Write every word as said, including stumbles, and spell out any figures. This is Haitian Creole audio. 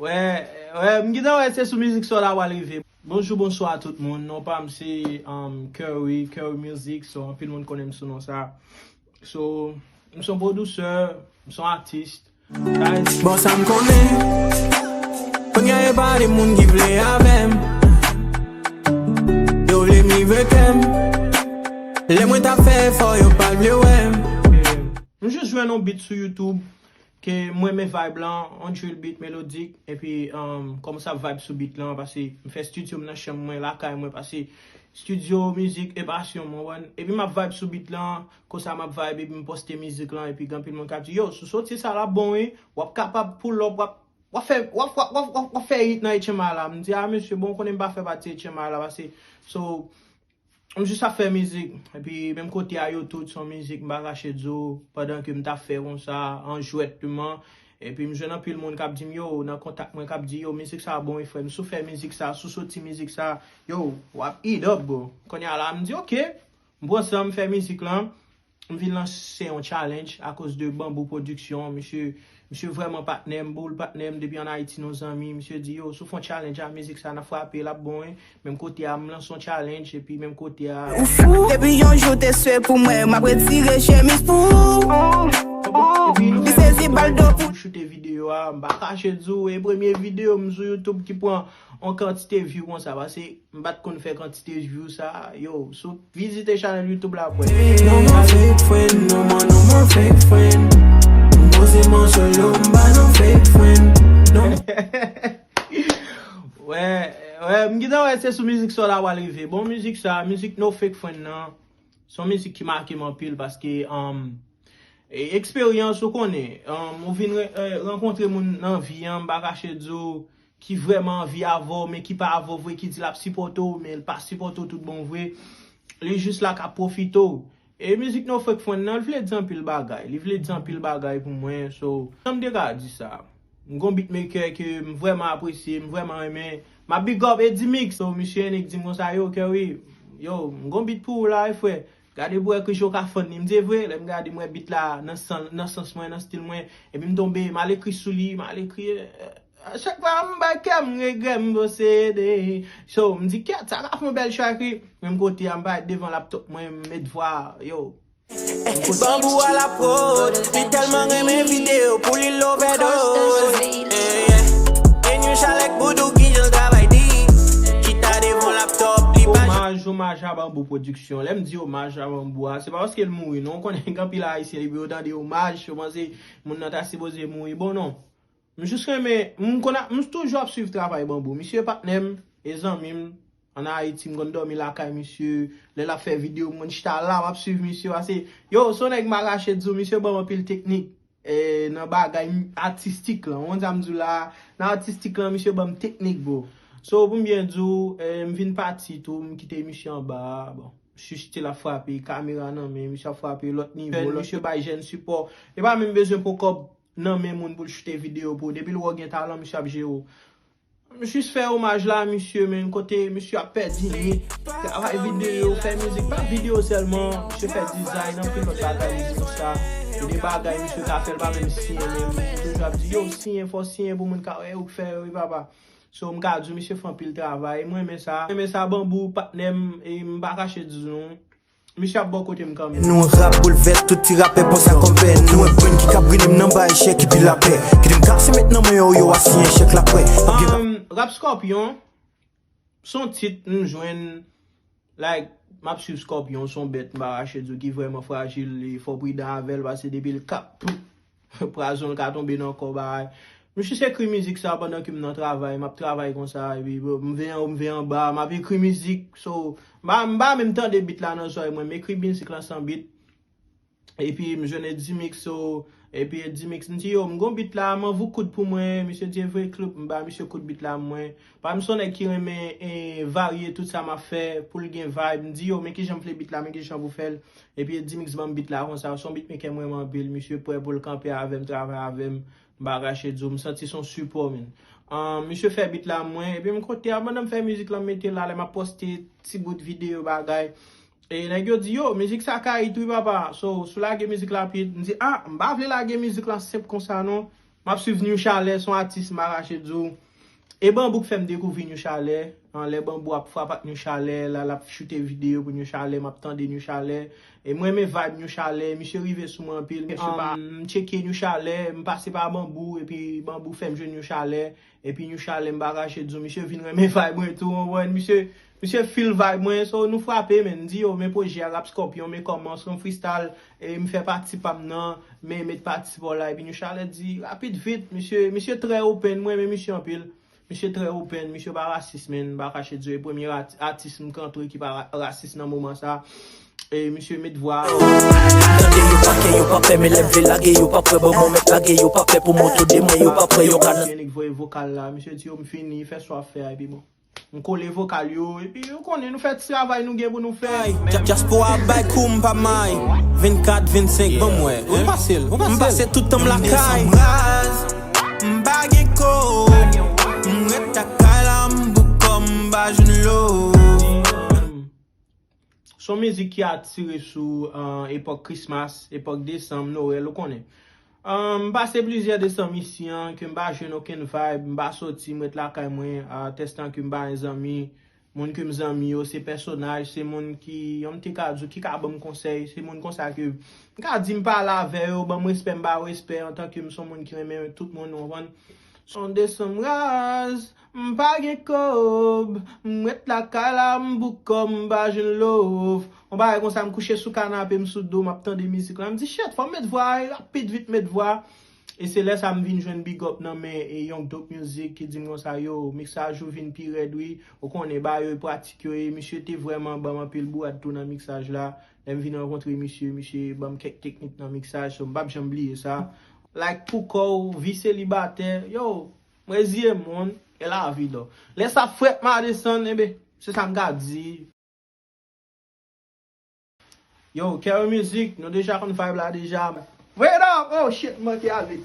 Wè, wè, m gentan wè se sou mizik sa w ta pral rive. Bonjou, bonswa tout moun. Non pa m se um, Curry, Curry Music. So, anpil moun konnen m sou non sa. So, m se yon pwodiktè, m se yon atis. Bon, sa m konnen. Kounye a, e pa de moun ki vle avè m. Yo vle m rive kè m. Lè mwen t ap fè efò, yo pa t vle wè m. M jis jwenn yon beat sou YouTube ke mwen renmen vibe lan, yon drill beat melodik, epi um, kòmanse ap vibe sou beat lan, pase m fè studio m nan chanm mwen, lakay mwen, pase studio, mizik, e pasyon m, w konprann? Epi m ap vibe sou beat lan, konsa m ap vibe, epi m poste mizik lan, epi gen anpil moun k ap di, yo, si w soti sa l ap bon wi, w ap kapab pull up, w ap, w ap fè, w ap, w ap, w ap, w ap, w ap fè hit nan H M I la. M di, a mesye, bon, w konnen m pa fè pati H M I la, pase, so, m jis ap fè mizik. Epi menm kote a yo tout se yon mizik, m pa kache di w, pandan ke m t ap fè konsa, an jwètman. Epi m jwenn anpil moun k ap di m, yo, nan kontak mwen k ap di, yo, mizik sa bon wi frè m, si w fè mizik sa, si w soti mizik sa, yo, w ap eat up, bro. Kounye a la, m di, oke. M pran san m, m fè mizik lan. M vin lanse yon challenge akoz de Bambou Production. Misye, misye vrèman patnè m, boul patnè m depi ann Ayiti, nou zanmi. Misye di, yo, si w fè yon challenge a mizik sa, n a frape, l ap bon wi. Menm kote a, m lanse yon challenge, epi menm kote a. Ou fou? Depi yon jou te swe pou mwen, m ap retire chemiz pou ou. Li sezi bal do pou. M choute videyo a, m pa kache di w, e premye videyo m sou YouTube ki pran yon kantite view konsa, pase m pa t konn fè kantite view sa, yo, si w vizite chanèl YouTube la, w ap wè. No more fake friend, no more, no more fake friend. M poze m an solo, m pa nan fake friend. No. Wè, wè, m gentan wè se sou mizik sa w ta pral rive. Bon, mizik sa, mizik No Fake Friend nan, se yon mizik ki make m anpil paske, um, e, eksperyans, ou konnen, um, ou vin re- e, rankontre moun nan vi an, m pa kache di w, ki vrèman anvi avè w, men ki pa avè w vre, ki di l ap sipòte w, men l pa sipòte w tout bon vre. Li jis la k ap pwofite w. E mizik No Fake Friend nan, li vle di anpil bagay. Li vle di anpil bagay pou mwen. So, jan m te ka di sa. M gon beatmaker ke m vrèman apresye, m vrèman renmen. M ap big up Eddy Mix. So, misye Nick di m konsa, yo, Curry, yo, m gon beat pou ou la, wi, frè. Gade pou wè kijan w ka fann li. M di, e vre, lè m gade, m wè beat la nan san- nan sans mwen, nan stil mwen. Epi m tonbe, m al ekri sou li, m al ekri, eh, a chak fwa m bay kè m regrè m posede. So, m di, kèt, sa ka fè yon bèl track wi. Menm kote a, m parèt devan laptop mwen, m met vwa, yo. Bambou a la prod, li tèlman renmen videyo pou li l overdose. Eh, yeah. Enyou chalèk boudou ki jan l travay di. Chita devan laptop, li pa. Omaj, omaj a Bambou Production. Lè m di omaj a Bambou a, se pa paske l mouri non. Ou konnen gen anpil Ayisyen, depi yo tande omaj, yo panse moun nan ta sipoze mouri. Bon, non. M jis renmen, m konn ap, m toujou ap swiv travay Bambou. Misye patnè m, e zanmi m. Ann Ayiti, m konn dòmi lakay misye. Lè l ap fè videyo, m konn chita la, m ap swiv misye. Pase, yo, se yon nèg m pa kache di w, misye ban m anpil teknik, e, nan bagay m- atistik lan. Ou konn sa m di w la, nan atistik lan, misye ban m teknik, bro. So, pou m byen di w, e, m vin pati tou, m kite misye anba a. Bon, misye still ap frape, kamera nan men, misye ap frape lòt nivo, misye bay jèn sipò. E pa menm bezwen pran kòb nan men moun pou l choute videyo pou ou. Depi l wè w gen talan, misye ap jere w. M jis fè omaj la, misye, men kote misye ap pèdi li. Travay videyo, fè mizik, pa videyo sèlman, misye fè dizay, anpil lòt bagay, mizik sa. Gen de bagay misye ka fè, l pa menm siyen, men misye toujou ap di, yo, siyen, fò siyen pou moun ka wè ou k fè yo, wi, papa. So, m ka di w, misye fè anpil travay, mwen renmen sa. Mwen renmen sa, Bambou, patnè m, e m pa kache di nou. Misye ap bò kote m kanmenm. Nou rap boulvès, tout ti rapè pran sa kòm pè. Nou wè Brune ki ka brine m nan bay chèk epi lapè. Kite m kase met nan men yo, yo asiyen chèk lapè. Um, rap Scorpion, se yon tit m jwenn, like, m ap swiv Scorpion, se yon bèt, m pa kache di w, ki vrèman frajil, e fò w pridan avè l, pase depi l kap, pwazon l ka tonbe nan kò w, bagay. M jis ekri mizik sa pandan ke m nan travay, m ap travay konsa, epi m veye anwo, m veye anba, m ap ekri mizik, so, m pa, m pa menm tande beat la nan zòrèy mwen, m ekri mizik lan san beat, epi m jwenn Eddy Mix, so, epi Eddy Mix, m di, yo, m gon beat la, m anvi w koud pou mwen, misye di, e vre, Cloup, m ba misye koud beat la mwen, pa m se yon nèg ki renmen, e, varye tout sa m ap fè, pou l gen vibe, m di, yo, men kijan m vle beat la, men kijan pou fè l. Epi Eddy Mix ban m beat la konsa, se yon beatmaker m renmen anpil, misye prè pou l kanpe avè m, travay avè m, m pa kache di w, m santi se yon sipò, men. Ahn, misye fè beat la mwen, epi m kote a, pandan m fè mizik lan, m mete la, lè m ap poste ti bout videyo bagay. E nèg yo di, yo, mizik sa ka hit wi papa, so, si w lage mizik la ap hit, m di, a, m pa vle lage mizik la senp konsa non. M ap swiv New Chalè, se yon atis m pa kache di w. E Banbou k fè m dekouvri New Chalè. Anlè Banbou ap frap ak New Chalè, la l ap choute videyo pou New Chalè, m ap tande New Chalè. E m renmen vibe New Chalè, misye rive sou mwen anpil. Misye pa, um, m tcheke New Chalè, m pase pa Banbou, epi Banbou fè m jwenn New Chalè. Epi New Chalè, m pa kache di w, misye vin renmen vibe mwen tou, w konprann? Misye, misye feel vibe mwen, so nou frape, men m di yo, men pwojè a, Rap Scorpion, men kòman, se yon freestyle, e m fè pati pa m nan, men met pati pa w la, epi New Chalè di, rapid vit, misye, misye trè open, mwen renmen misye anpil. Misye trè open, misye pa rasis, men m pa kache di w, e premye ati-, atis m kontre ki pa ra-, rasis nan moman sa. E misye met vwa. Tande yo pa kè, yo pa pè, men lè m vle lage, yo pa prè, bon, bon, mèt lage, yo pa pè pou moto de mwen, yo pa prè, yo ka nan. Misye nèk voye vokal la, misye di yo m fini, fè sa w ap fè a, epi bon. M kole vokal yo, epi yo konnen nou fè ti travay nou gen pou nou fè. Dya-, dyaspora bay kou m pa may. Vennkat, vennsenk, ban m wè. Ou pase l, ou pase l. M pase tout tan m lakay. M pa gen kob, m ret lakay la, m boukò, m pa jwenn lo. Se yon mizik ki atire sou, ah, epòk Christmas, epòk desanm, Nwèl, ou konnen. Ah, m pase plizyè desanm isi an, ke m pa jwenn okenn vibe, m pa soti, m ret lakay mwen, ah, tèstan ke m pa gen zanmi, moun ke m zanmi yo, se pèsonaj, se moun ki, yon m te ka di w, ki ka ban m konsèy, se moun konsa ke m ka di m pale avè yo, ban m respè, m ba yo respè, antanke m se yon moun ki renmen tout moun, ou konprann? Se yon desanm raz, m pa gen kob, m ret lakay la, m boukò, m pa jwenn love. Yon bagay konsa, m kouche sou kanape, m sou do, m ap tande mizik la. M di, shit, fò m met vwa, rapid vit met vwa. E se lè sa m vin jwenn big up nan men e Young Dope Music ki di m konsa, yo, miksaj ou vin pi rèd, wi. Ou konnen, bagay yo e pratik yo ye. Misye te vrèman ban m anpil bourad tou nan miksaj la. Lè m vin rankontre misye, misye ban m kèk teknik nan miksaj, so m p ap janm bliye sa. Like pou kò w, vi selibatè, yo, m reziye m, man, e lavi, dò. Lè sa frèt m a desann, enben, se sa m ka di. Yo, Kero Music, nou deja konn vibe la deja. Wait up! Oh shit, m manke ale.